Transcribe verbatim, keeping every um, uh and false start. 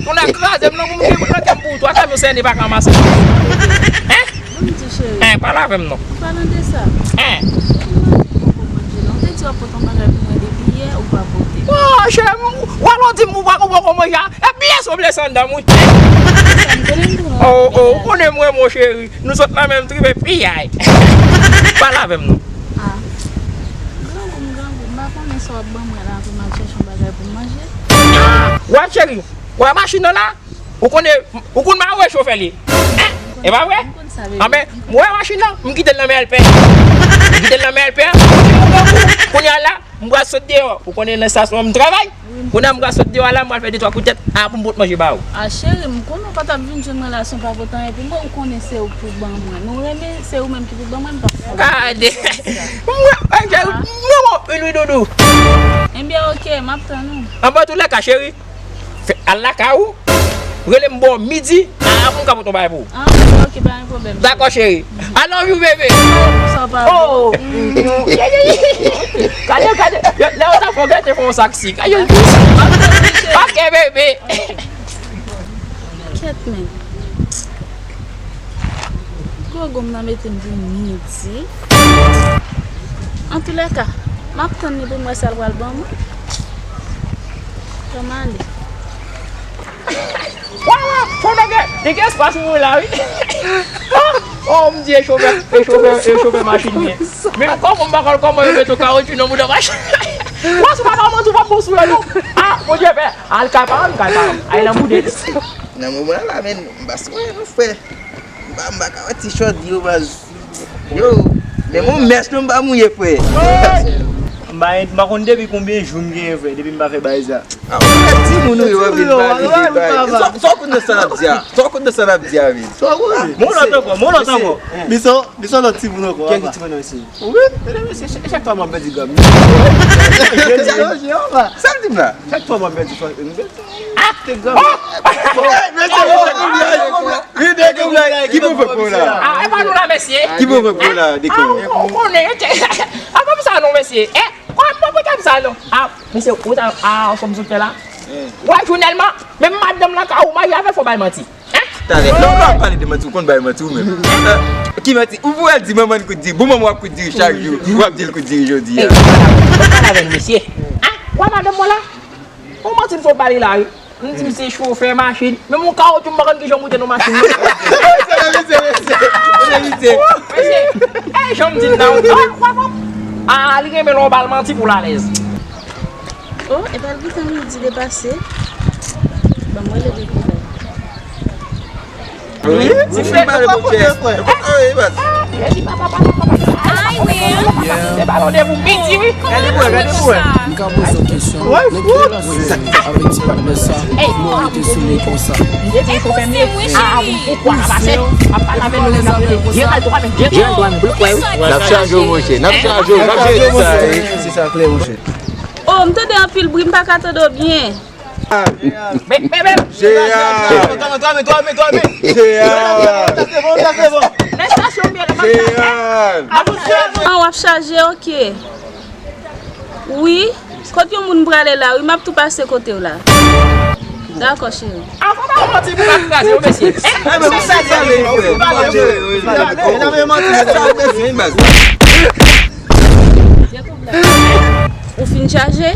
Ou nan kraze m non, pou m gen nan kè m pou ou, twa kamyon sène pa ka ranmase. Hein? Hein, pale avè m non. Hein? Ou te di w ap pote yon bagay pou mwen depi yè, ou pa pote. Oh, cheri, ou alò di m ou pa, ou poko manje a. Epi yè sou blese anndan m, wi. Oh, oh, ou konnen mwen, mon cheri. Nou sot nan menm tribe, piyay. Pale avè m non. Ah. Grangou m, grangou m, m pa konnen sa w ap ban mwen la pou m al chèche yon bagay pou m manje. Ah, w ap cheri, w wè machin nan la? Ou konnen, ou konn mare chofè li. Hein? E pa vre? Anben, m wè machin nan, m kite l nan men L P. M kite l nan men L P. Kounye a la, m pral sot deyò. Ou konnen nan estasyon an m travay. Kounye a m pral sot deyò a la, m pral fè de twa kout tèt. A, pou m pot manje ba ou. A, cheri, m konnen w pa t ap vin jwenn mwen la san w pa pot anyen pou mwen. Ou konnen se ou ki pou ban mwen. Nou renmen, se ou menm ki pou ban mwen, m p ap fè. Gade. M wè, m wè, m wè, wi, doudou. Ebyen, oke, m ap tann ou. Anben, antoulèka, cheri. Fè, al lakay ou, rele m bò midi, a, pou m ka pote yon bagay pou ou. Ah, ok, ok, pa gen pwoblèm. Dakò, cheri. I love you, baby. Oh, gade, gade. Lè yo ta fò gate fè yon saksi. Gade. Ok, baby. Kèt, men. Gwo gòm nan mete m pou midi. Antoulèka, m ap tann li pou m wè sa l pral ban mwen. Kòman ale? Wa, wa, fò nèg, nèg espas mwen la, wi. Oh, m di, e chofè, e chofè, e chofè machin li ye. Men kòman m pa konn kòman yo mete yon kawotchou nan mouda machin. Wa, si w pa ka manti, w p ap bon sou yo, non. Ah, Bondye fè. Al kay pa m, kay pa m. Ay nan moude. Nan moman la, men, m pa sou non, frè. M pa, m pa ka wè ti chòt yo, baz. Yo, men mon mèch non m pa mouye, frè. M pa, m pa konn depi konbyen jou m genyen, frè, depi m pa fè bagay sa. Ah, ou fè timoun ou yo anpil pale, vin pale. Sa, sa w konn nan sa n ap di a? Sa w konn nan sa n ap di a, vin? Sa w konn? Mon lòt ankò, mon lòt ankò. Misye, misye, misye lòt timoun ankò, papa. Kèk timoun nan isi? Wi, mesye, chak fwa m ap pèdi gòm. Sa l di m la? Chak fwa m ap pèdi fwa. Ki pwovèb pou w la? Ah, e pa nou la, mesye. Ki pwovèb pou w la, Dekan? Ah, ou konnen, apa pou sa non, mesye. Eh, apa pou sa non? Ah, mesye, ou ta, ah, fòm sou tè la. Wa, jounèlman, menm madanm lan ka ou marye avè l fò bay manti. Talè, lè w ap pale de manti, ou konn bay manti ou menm. Ki manti? Ou pou al di manman l kout diri. Bon, manman w ap kout diri chak jou. W ap di l kout diri jodi a. Ey, ou pale avè l, mesye. Ah, wa madanm mwen la? Ou manti m sot pale la, wi. M di m se chofè machin. Men mon kawotchou m pa konn kijan w moute nan machin nan. Se vre, se vre, se vre. Se vre. Mesye, ey, jan m di l la, wi. Ah, li renmen lè w ba l manti pou l alèz. Oh, epa l gentan midi depase. Ban mwen leve koulè. Wi, ti frè, pale bon chè. Ay, men. Se pa randevou midi, wi. Gade pou wè, gade pou wè. M ka poze w kesyon. Nèg ki te la sou avèk ti patnè sa, nou rete sou li konsa. M te di chofè m ye. Ah, ou kwa la pase. Ap pale avè nou, n ap rele. Jeran twa men, Jeran twa men, blouk wè. N ap chaje w, monchè. N ap chaje w, n ap jere sa, wi. Se sa klè, monchè. Oh, m tande anpil bri, m pa ka tande w byen. Men, men, men. Jeran. Twa men, twa men, twa men, twa men. Jeran. Nan estasyon m ye la, m ap chaje. Jeran. Ah, w ap chaje, ok. Wi, kote yon moun prale la, wi, m ap tou pase kote w la. Dakò, cheri. Avan pa manti pou pa kraze yo, mesye. Eh, men, ou sa di a, men, ou pale, ou pale. Ou fin chaje?